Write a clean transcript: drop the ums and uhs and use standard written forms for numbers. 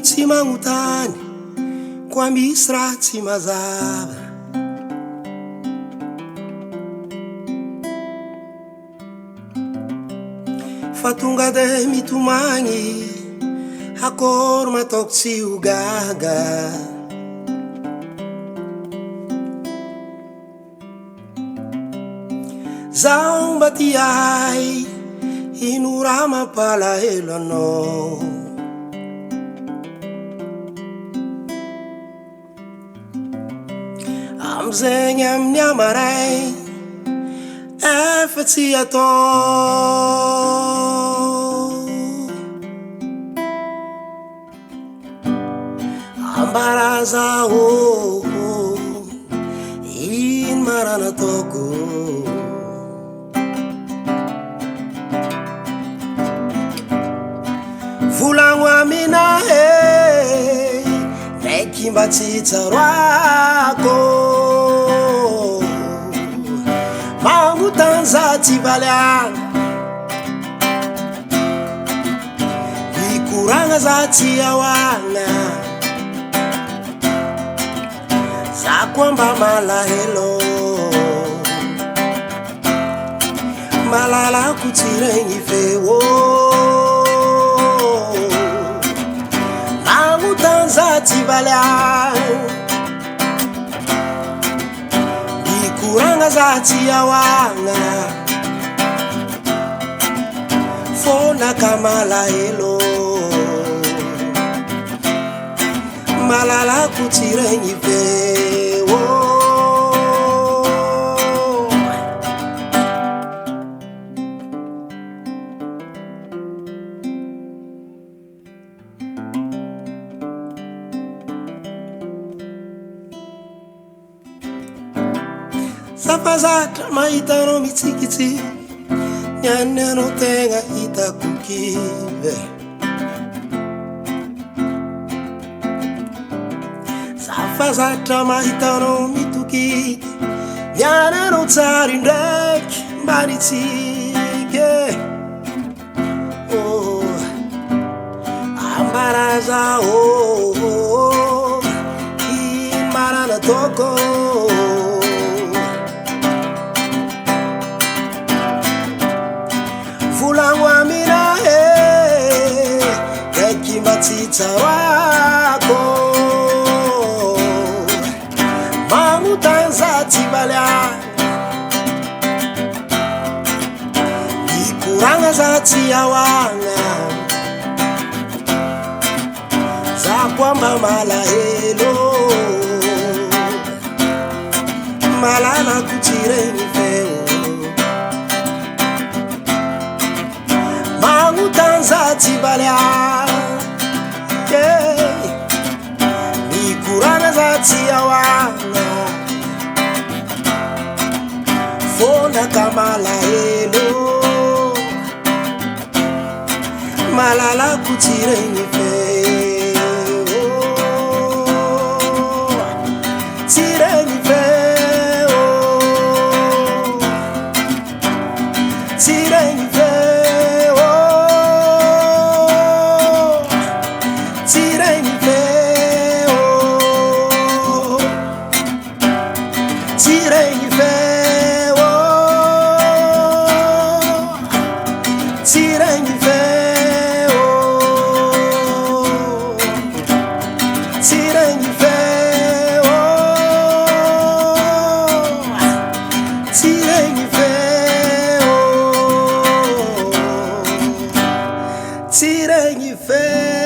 tsy magnotany koa misy raha tsy mazava. Fa tonga de mitomagny akory mataoko tsy ho gaga. Zaho mba tia ahy, ino raha mampalahelo anao? Amizegny amin'ny amaray efa tsy atao. Ambaraza ô, ino ma raha nataoko? Volagno aminah e, ndraiky mba tsy tsaroako. Magnotany za tsy valiagna. Mikoragna za tsy ahoagna. Za koa mba malahelo. Malalako tsy regny feo. Magnotany za tsy valiagna. Mikoragna za tsy ahoagna. Fona ka malahelo. Malalako tsy regny feo. Za fa zatra mahita anao mitsikitsiky, ny an'ny anao tegna hitako kivy. Za fa zatra mahita anao mitokiky, ny an'ny anao tsara indraiky mba nitsiky e. Oh, ambaraza oh, oh, ino ma raha nataoko? Volagno amina e, ndraiky mba tsy tsaroako. Magnotany za tsy valiagna. Mikoragna za tsy ahoagna. Za koa mba malahelo. Malalako tsy regny feo. Magnotany za tsy valiagna. Yeah. Mikoragna za tsy ahoagna. Fona ka malahelo. Malalako tsy regny feo. Tsy regny feo. Tsy regny feo. Tsy regny feo. Tsy regny feo. Tsy regny feo. Tsy regny feo. Tsy regny feo. Tsy regny feo.